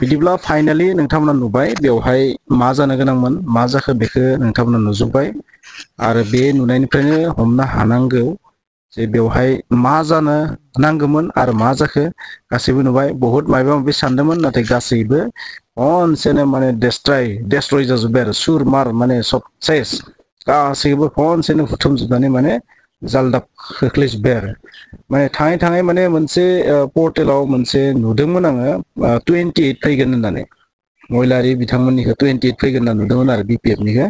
बिदिब्ला फाइनाली नोंथांमोना नुबाय बेवहाय मा जानो गोनांमोन मा जाखो बेखौ नोंथांमोना नुजोब्बाय आरो बे नुनायनिफ्रायनो हमनो हानांगौ जे बेवहाय मा जानो नांगौमोन आरो मा जाखो गासैबो नुबाय बहुत माबा माबि सानदोंमोन नाथाय गासैबो खनसेनो माने डेस्ट्रय जाजोब्बाय आरो सुर मार माने सब सेस गासैबो खनसेनो बुथुमजोबनानै माने जालदाब खोख्लैजोब्बाय आरो माने थाङै थाङै माने मोनसे पर्टेलाव मोनसे नुदोंमोन आङो 28 फैगोन होननानै महिलारि बिथांमोननिखौ 28 फैगोन होनना नुदोंमोन आरो BPF-निखौ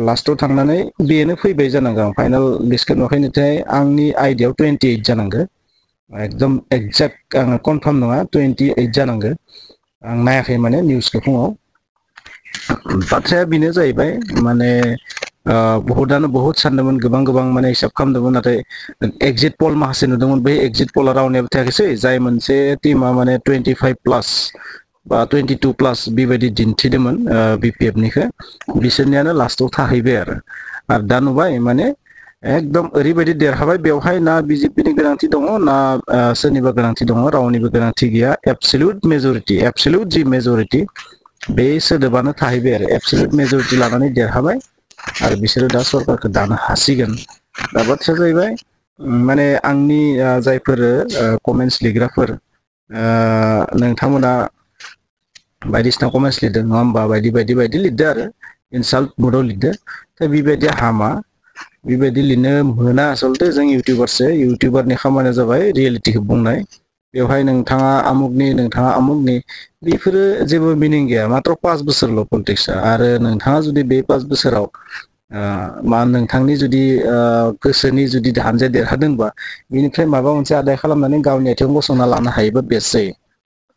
लास्टाव थांनानै बेनो फैबाय जानांगौ आं फाइनाल लिस्टखौ नुवाखै नाथाय आंनि आइडियाव 28 जानांगौ एकदम एक्जेक्ट आङो कनफार्म नङा 28 जानांगौ आं नायाखै माने निउसखौ फुङाव बाथ्राया बेनो जाहैबाय माने बहुतआनो बहुत सानदोंमोन गोबां माने हिसाब खालामदोंमोन नाथाय एक्जिट पल माखासे नुदोंमोन बै एक्जिट पला रावनियाबो थायाखैसै जाय मोनसे टिमा माने 25+ बा 22+ बेबायदि दिन्थिदोंमोन BPF-निखौ बिसोरनियानो लास्टाव थाहैबाय आरो दा नुबाय माने एकदम ओरैबायदि देरहाबाय बेवहाय ना BJP-नि गोनांथि दङ ना सोरनिबा गोनांथि दङ रावनिबो गोनांथि गैया एबसलिउट मेजरिटि एबसलिउट जि मेजरिटि बे सोदोबानो थाहैबाय आरो एबसलिउट मेजरिटि लानानै देरहाबाय आरो बिसोरो दा सरकारखौ दानो हासिगोन दा बाथ्राया जाहैबाय माने आंनि जायफोर कमेन्टस लिरग्राफोर नोंथांमोना बायदिसिना कमेन्टस लिरदों नङा होमबा बायदि लिरदो आरो इनसाल्ट मुदाव लिरदो दा बेबायदि हामा बेबायदि लिरनो मोना आसलथे जों इउटिउबारनि खामानिया जाबाय रियेलिटिखौ बुंनाय बेवहाय नोंथाङा आमुगनि बेफोरो जेबो मिनिं गैया माथ्र 5 बोसोरल' पलिटिक्सआ आरो नोंथाङा जुदि बे 5 बोसोराव नोंथांनि जुदि गोसोनि जुदि हानजाया देरहादोंबा बेनिफ्राय माबा मोनसे आदाय खालामनानै गावनि आथिङाव गसंना लानो हायोबा बेस्ट जायो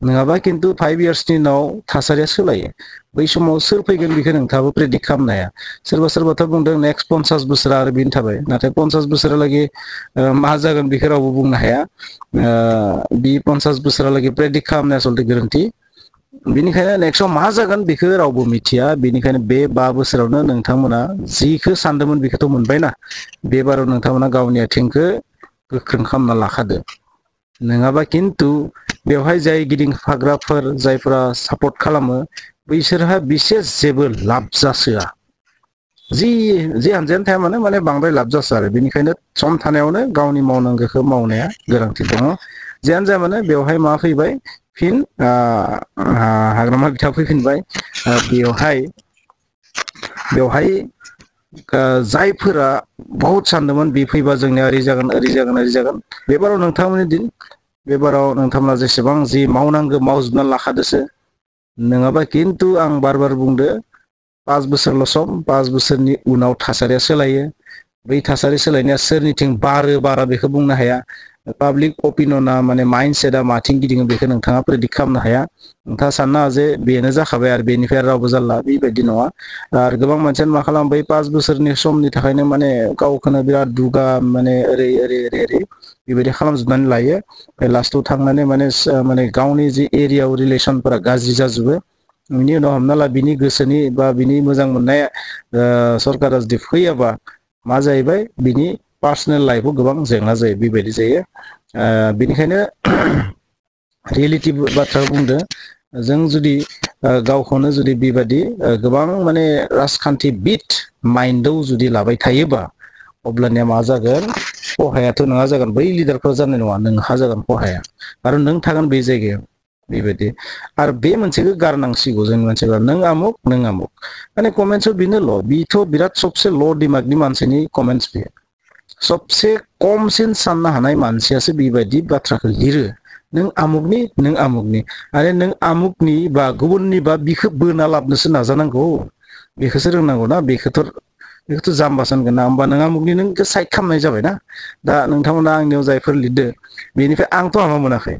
नङाबा खिन्थु 5 इयार्सनि उनाव थासारिया सोलायो बै समाव सोर फैगोन बेखौ नोंथाङाबो प्रेडिक्ट खालामनो हाया सोरबाथ' बुंदों नेक्स्ट 50 बोसोरा आरो बेनो थाबाय नाथाय 50 बोसोरालागै मा जागोन बेखौ रावबो बुंनो हाया बे 50 बोसोरालागै प्रेडिक्ट खालामनाया आसलथे गोरोन्थि बेनिखायनो नेक्स्टआव मा जागोन बेखौ रावबो मिथिया बेनिखायनो बे 5 बोसोरावनो नोंथांमोना जिखौ सानदोंमोन बेखौथ' मोनबायना बे बाराव नोंथांमोना गावनि आथिंखौ गोख्रों खालामना लाखादो नङाबा खिन्थु बेवहाय जाय गिदिंफाग्राफोर जायफोरा सापर्ट खालामो बैसोरहा बिसेस जेबो लाब जासोआ जि हानजायानो थाया माने बांद्राय लाब जासो आरो बेनिखायनो सम थानायावनो गावनि मावनांगौखौ मावनाया गोनांथि दङ जियानो जाया मानो बेवहाय मा फैबाय फिन हाग्रामा बिथा फैफिनबाय बेवहाय जायफोरा बहुत सानदोंमोन बे फैबा जोंनिया ओरै जागोन बेबाराव नोंथांमोननि दिन बेबाराव नोंथांमोना जेसेबां जि मावनांगौ मावजोबना लाखादोसो नङाबा खिन्थु आं बार बुंदो 5 बोसोरल' सम 5 बोसोरनि उनाव थासारिया सोलायो बै थासारि सोलायनाया सोरनिथिं बारा बेखौ बुंनो हाया पाब्लिक अपिनियना माने माइन्डसेटआ माथिं गिदिङो बेखौ नोंथाङा प्रेडिक्ट खालामनो हाया नोंथाङा साननो हाया जे बेनो जाखाबाय आरो बेनिफ्राय रावबो जारला बेबायदि नङा आरो गोबां मानसियानो मा खालामो बै 5 बोसोरनि समनि थाखायनो माने गावखौनो बिराद दुगा माने ओरै बेबायदि खालामजोबनानै लायो लास्टाव थांनानै माने गावनि जि एरियायाव रिलेसनफोरा गाज्रि जाजोबो बिनि उनाव हमना ला बिनि गोसोनि बा बिनि मोजां मोननाय सरकारा जुदि फैयाबा मा जाहैबाय बिनि पार्सनेल लाइफआव गोबां जेंना जायो बेबायदि जायो बेनिखायनो रियेलिटि बाथ्राखौ बुंदो जों जुदि गावखौनो जुदि बेबायदि गोबां माने राजखान्थिबिद माइन्डआव जुदि लाबाय थायोबा अब्लानिया मा जागोन खहायाथ' नोंहा जागोन बै लिडारफोर जानाय नङा नोंहा जागोन खहाया आरो नों थागोन बे जायगायाव बेबायदि आरो बे मोनसेखौ गारनांसिगौ जोंनि मानसिफ्रा नों आमुक माने कमेन्टसआव बेनोल' बेथ' बिराद सबसे ल' दिमागनि मानसिनि कमेन्टस बेयो सबसे खमसिन साननो हानाय मानसियासो बेबायदि बाथ्राखौ लिरो नों आमुगनि आरो नों आमुगनि बा गुबुननि बा बिखौ बोना लाबनोसो नाजानांगौ बेखौसो रोंनांगौ ना बेखौथ' जाम्बासो होनगोन ना होमबा नों आमुगनि नोंखौ साइड खालामनाय जाबाय ना दा नोंथांमोना आंनियाव जायफोर लिरदो बेनिफ्राय आंथ' हामा मोनाखै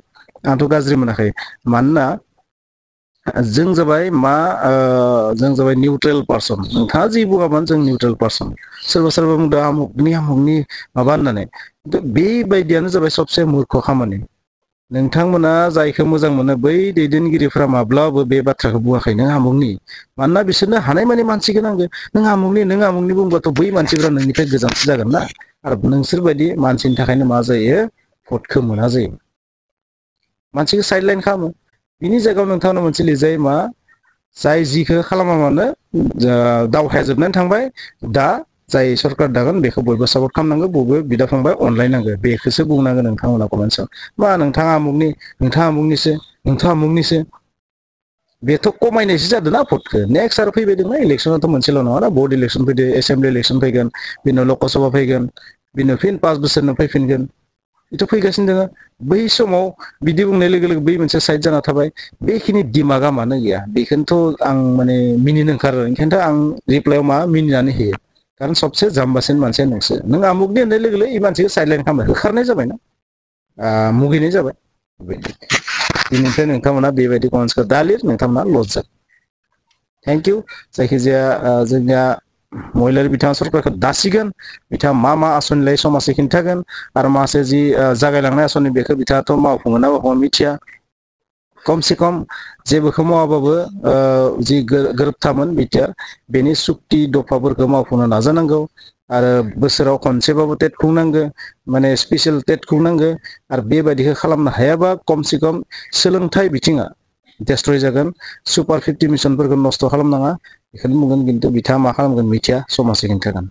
आंथ' गाज्रि मोनाखै मानोना जों जाबाय निउट्रेल पार्सन नोंथाङा जि बुङामोन जों निउट्रेल पार्सन सोरबा बुंदों आमुगनि माबा होननानै खिन्थु बेबायदियानो जाबाय सबसे मुर्ख खामानि नोंथांमोना जायखौ मोजां मोनो बै दैदेनगिरिफ्रा माब्लाबो बे बाथ्राखौ बुङाखै नों आमुगनि मानोना बिसोरनो हानायमानि मानसिखौ नांगौ नों आमुगनि बुंबाथ' बै मानसिफ्रा नोंनिफ्राय गोजानसो जागोन ना आरो नोंसोरबायदि मानसिनि थाखायनो मा जायो भटखौ मोना जायो मानसिखौ साइड लाइन खालामो बिनि जायगायाव नोंथांनो मोनसे लिरजायो मा जाय जिखौ खालामा मानो दावहाया जोबनानै थांबाय दा जाय सरकार दागोन बेखौ बयबो सापर्ट खालामनांगौ बयबो बिदा फंबाय अनलायनांगौ बेखौसो बुंनांगोन नोंथांमोना कमेन्टआव मा नोंथाङा आमुगनिसो बेथ' खमायनायसो जादों ना भटखौ नेक्स्ट आरो फैबाय दङ इलेक्सनाथ' मोनसेल' नङा ना बर्ड इलेक्सन फैदो एसेम्बलि इलेक्सन फैगोन बिनि उनाव लकसभा फैगोन बिनि उनाव फिन 5 बोसोरनो फैफिनगोन बेथ' फैगासिनो दङ बै समाव बिदि बुंनाय लोगो लोगो बै मोनसे साइड जाना थाबाय बेखिनि दिमागा मानो गैया बेखौनोथ' आं माने मिनिनो ओंखारो ओंखायनोथ' आं रिप्लाइआव मा मिनिनानै होयो कारण सबसे जाम्बासिन मानसिया नोंसो नों आमुगनि होननाय लोगो लोगो इ मानसिखौ साइडलाइन खालामबाय होखारनाय जाबायना मुगैनाय जाबाय बेनिफ्राय नोंथांमोना बेबायदि कमेन्ट्सखौ दा लिर नोंथांमोना लस जागोन थेंक इउ जायखिजाया जोंनिया महिलारि बिथाङा सरकारखौ दासिगोन बिथाङा मा आसनि लायो समाजै खिन्थागोन आरो माखासे जि जागायलांनाय आसनि बेखौ बिथाङाथ' मावफुङो ना मावफुङा मिथिया कमसे कम जेबोखौ मावाबाबो जि गोरोबथामोन बिटिआर बेनि सुक्ति दफाफोरखौ मावफुंनो नाजानांगौ आरो बोसोराव खनसेबाबो टेट खुंनांगौ माने स्पेसियेल टेट खुंनांगौ आरो बेबायदिखौ खालामनो हायाबा कमसे कम सोलोंथाइ बिथिङा डेस्ट्रय जागोन सुपार 50 मिसनफोरखौ नस्थ' खालामनाङा बेखौनो बुंगोन खिन्थु बिथाङा मा खालामगोन मिथिया समाजै खिन्थागोन